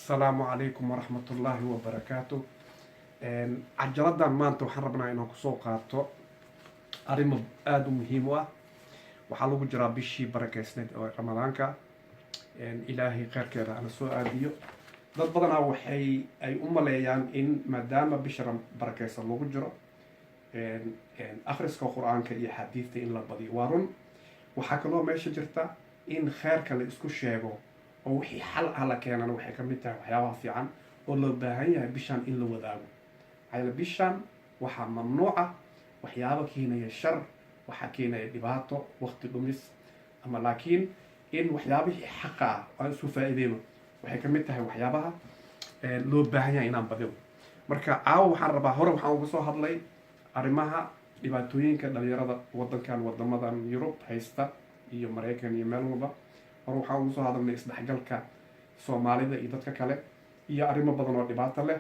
Asalaamu calaykum waraxmatullaahi wabarakaatu. Cajaladan maanta waxaan rabnaa inaan kusoo qaato arrimo aada u muhiim u ah. Waxaa lagu jiraa bishii barakeysneyd oo Ramadaanka. Ilaahay kheyrkeeda ana soo aadiyo. Dad badanaa waxay ay u maleeyaan in maadaama bisha barakeysan lagu jiro, akhriska Qur-aanka iyo xadiidta in la badiyo. Waa run. Waxaa kaloo meesha jirta in kheyrka la isku sheego oo wixii xal ah la keenana waxay ka mid tahay waxyaabaha fiican oo loo baahan yahay bishaan in la wadaago. Maxaa yeele, bishaan waxaa mamnuuca waxyaabo keenaya shar, waxaa keenaya dhibaato, waqti dhumis ama, laakiin in waxyaabihii xaqa ah aan isu faa'iideyno waxay ka mid tahay waxyaabaha loo baahan yahay inaan badino. Marka caawa waxaan rabaa, hore waxaan uga soo hadlay arrimaha dhibaatooyinka dhalinyarada wadankan, wadamadan Yurub haysta iyo Maraykan iyo meel walba. Hore waxaan uga soo hadalnay isdhexgalka Soomaalida iyo dadka kale iyo arrimo badan oo dhibaato leh.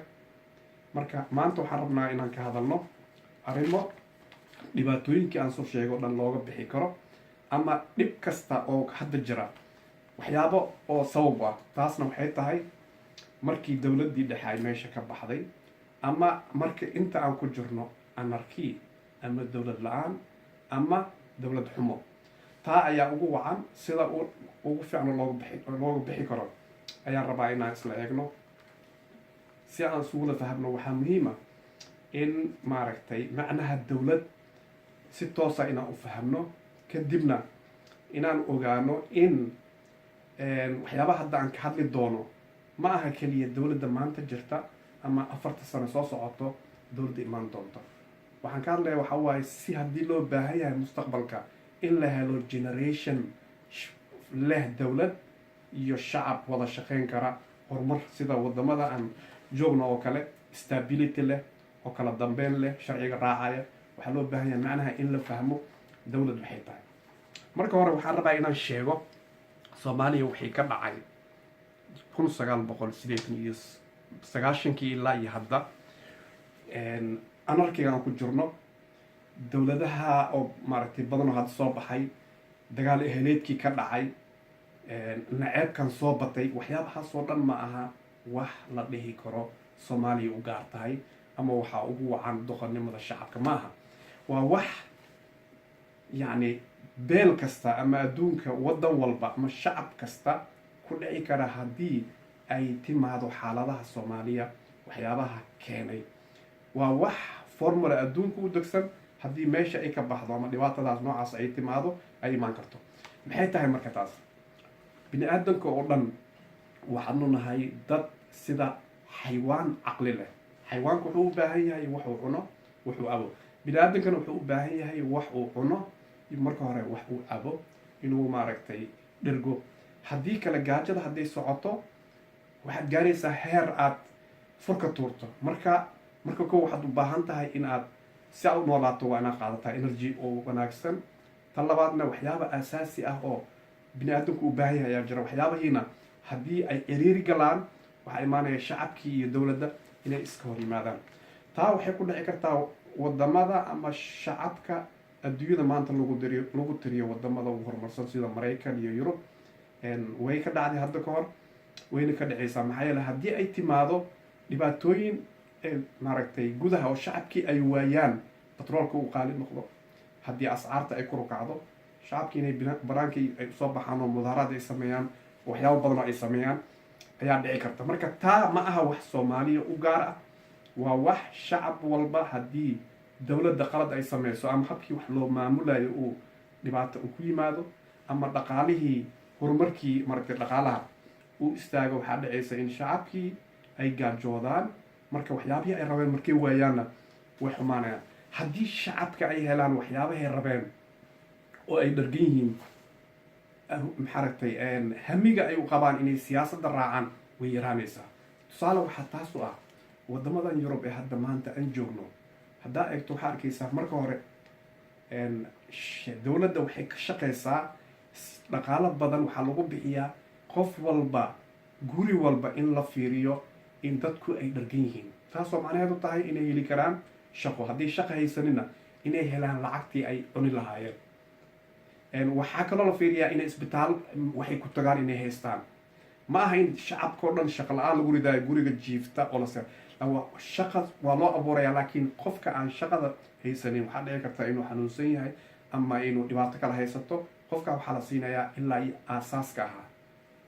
Marka maanta waxaan rabnaa inaan ka hadalno arrimo dhibaatooyinkii aan soo sheego o dhan looga bixi karo, ama dhib kasta oo hadda jira waxyaabo oo sabab ah. Taasna waxay tahay markii dowladdii dhexe ay meesha ka baxday, ama marka inta aan ku jirno anarchy ama dowlad la-aan ama dowlad xumo. Taa ayaa ugu wacan. Sida ugu fiicno looga bixi karo ayaan rabaa inaan isla eegno si aan isugula fahamno. Waxaa muhiima in, maaragtay, macnaha dowlad si toosa inaan u fahamno, kadibna inaan ogaano in waxyaabaha hadda aan ka hadli doono ma aha keliya dowladda maanta jirta ama 4ta sano soo socoto dowladda imaan doonto. Waxaan ka hadlaya waxaa waaye si haddii loo baahan yahay mustaqbalka in la helo generation leh dowlad iyo shacab wada shaqeyn kara, horumar sida wadamada aan joogno oo kale, stability leh oo kala dambeyn leh, sharciga raacaya. Waxaa loo baahan yahay macnaha in la fahmo dowlad waxay tahay. Marka hore waxaan rabaa inaan sheego Soomaaliya waxay ka dhacay 1998-kii ilaa iyo hadda anarchyga aan ku jirno, dowladaha oo, maaragtay, badan oo hadda soo baxay, dagaal eheleedkii ka dhacay, naceebkan soo batay. Waxyaabahaas oo dhan ma aha wax la dhihi karo Soomaaliya u gaar tahay ama waxaa ugu wacan doqonnimada shacabka. Ma aha. Waa wax, yacni, beel kasta ama adduunka waddan walba ama shacab kasta ku dhici kara haddii ay timaado xaaladaha Soomaaliya. Waxyaabaha keenay waa wax formula adduunka u degsan. Haddii meesha ay ka baxdo ama dhibaatadaas noocaas ay timaado, ay imaan karto. Maxay tahay marka taas? Bini aadamka oo dhan waxaanu nahay dad sida xaywaan caqli leh. Xayawaanku wuxuu u baahan yahay wax uu cuno, wuxuu cabo. Bini aadamkana wuxuu u baahan yahay wax uu cuno marka hore, wax uu cabo, inuu, maaragtay, dhergo. Haddii kale gaajada hadday socoto, waxaad gaaraysaa heer aad furka tuurto. Marka ko waxaad u baahan tahay in aad si aad u noolaato waa inaad qaadataa energy oo wanaagsan. Tan labaadna, waxyaaba asaasi ah oo bini aadamku u baahan yahay ayaa jira. Waxyaabahiina haddii ay ciriiri galaan, waxaa imaanaya shacabkii iyo dowladda inay iska hor yimaadaan. Taa waxay ku dhici kartaa wadamada ama shacabka adduunyada maanta lagu tiriyo wadamada ugu horumarsan sida Maraykan iyo Yurub. Way ka dhacday hadda ka hor, wayna ka dhacaysaa. Maxaa yeele, haddii ay timaado dhibaatooyin, maaragtay, gudaha oo shacabkii ay waayaan, batroolka uu qaali noqdo, haddii ascaarta ay kor u kacdo, shacabkii inay banaankii ay usoo baxaan oo mudaaharaad ay sameeyaan, waxyaabo badan oo ay sameeyaan ayaa dhici karta. Marka taa ma aha wax Soomaaliya u gaar ah. Waa wax shacab walba haddii dowladda qalad ay sameyso ama habkii wax loo maamulayo uu dhibaato uu ku yimaado ama dhaqaalihii, horumarkii, maaragtay, dhaqaalaha uu istaago, waxaa dhacaysa in shacabkii ay gaajoodaan. Marka waxyaabihii ay rabeen markay waayaanna, way xumaanayaan. Haddii shacabka ay helaan waxyaabahay rabeen oo ay dhargan yihiin, maxaaragtay, hamiga ay u qabaan inay siyaasadda raacaan way yaraanaysaa. Tusaale waxaa taas u ah waddamadan Yurub ee hadda maanta aan joogno. Haddaa eegto, waxaa arkaysaa marka hore dowladda waxay ka shaqaysaa dhaqaalo badan. Waxaa lagu bixiyaa qof walba, guri walba in la fiiriyo in dadku ay dhargan yihiin, taasoo macnaheedu tahay inay heli karaan shaqo, haddii shaqo haysanina inay helaan lacagtii ay cuni lahaayeen. Waxaa kaloo la fiiriyaa inay isbitaal waxay ku tagaan inay haystaan. Ma aha in shacabka o dhan shaqa la-aan lagu ridaayo, guriga jiifta oo lase shaqa waa loo abuuraya. Laakiin qofka aan shaqada haysanin, waxaa dhici karta inuu xanuunsan yahay ama inuu dhibaato kala haysato. Qofka waxaa la siinayaa ilaa iyo aasaaska ahaa.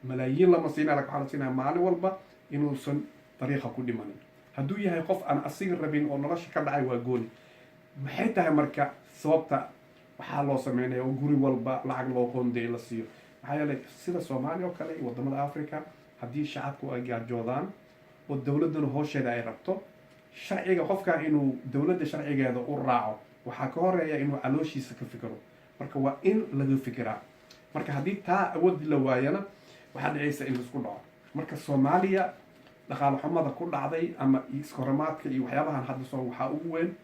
Malaayiin lama siinaya, lakin waxaa la siinaya maalin walba inuusan dariiqa ku dhimanin. Hadduu yahay qof aan asiga rabin oo nolosha ka dhacay, waa gooni. Maxay tahay marka sababta waxaa loo sameynaya oo guri walba lacag loo qoondeey la siiyo? Maxaa yeelay, sida Soomaaliya oo kale iyo wadamada Africa, haddii shacabku ay gaajoodaan oo dowladduna hoosheeda ay rabto, sharciga qofka inuu dowladda sharcigeeda u raaco waxaa ka horeeya inuu calooshiisa ka fikiro. Marka waa in laga fikiraa. Marka haddii taa awoodi la waayana, waxaa dhicaysa in laisku dhaco. Marka Soomaaliya dhaqaale xumada ku dhacday ama iskahorimaadka iyo waxyaabahan hadda soo, waxaa ugu weyn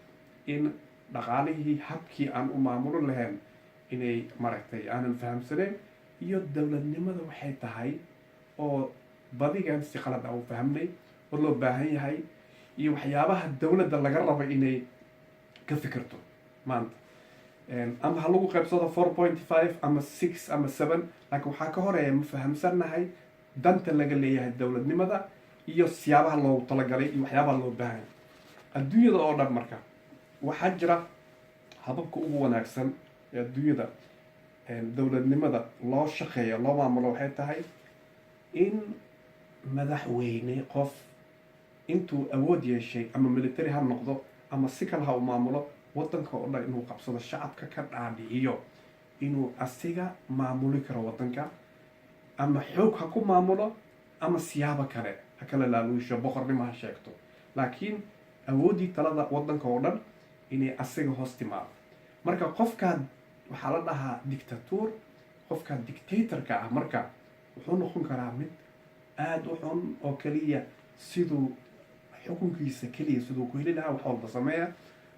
in dhaqaalihii habkii aan u maamulin lahayn inay maaragtay aanan fahamsanayn, iyo dowladnimada waxay tahay oo badigan si qalad ah u fahamnay oo loo baahan yahay, iyo waxyaabaha dowladda laga rabo inay ka fikirto maanta. Ama ha lagu qaybsado 4.5 ama 6 ama 7, laakiin waxaa ka horeeya ma fahamsannahay danta laga leeyahay dowladnimada iyo siyaabaha loogu talagalay iyo waxyaabaha loo baahan adduunyada oo dhan. Marka waxaa jira hababka ugu wanaagsan ee adduunyada dowladnimada loo shaqeeyo, loo maamulo, waxay tahay in madaxweyne qof intuu awood yeeshay, ama military ha noqdo ama si kale ha u maamulo, waddanka oo dhan inuu qabsado, shacabka ka dhaadhiciyo inuu asiga maamuli karo waddanka, ama xoog ha ku maamulo ama siyaabo kale ha kala laaluusho, boqornimo ha sheegto, laakiin awooddii talada waddanka oo dhan inay asiga hoos timaado. Marka qofkaa waxaa la dhahaa dictator. Qofka dictatorka ah marka wuxuu noqon karaa mid aada u xun oo keliya siduu xukunkiisa keliya siduu ku heli lahaa wax walba sameeya,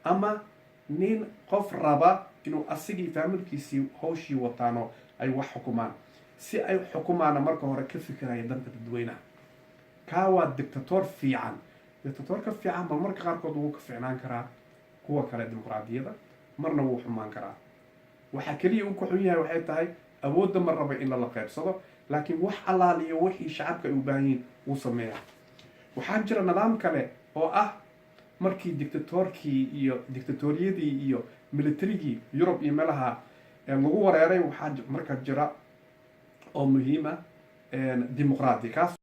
ama nin qof raba inuu asigii faamilkiisii hawshii wataano ay wax xukumaan, si ay xukumaana marka hore ka fikiraya danta dadweynaha. Kaa waa dictator fiican. Dictatorka fiican ma marka qaarkood wuu ka fiicnaan karaa kuwa kale dimuqraadiyada, marna wuu xumaan karaa. Waxaa keliya uu ka xun yahay waxay tahay awoodda ma raba in lala qaybsado, laakiin wax allaaliyo wixii shacabka ay u baahan yihiin wuu sameeyaa. Waxaa jira nidaam kale oo ah markii dictatorkii iyo dictatoriyadii iyo militarigii Yurub iyo meelaha lagu wareeray, waxaa marka jira oo muhiima dimuqraadi kaas.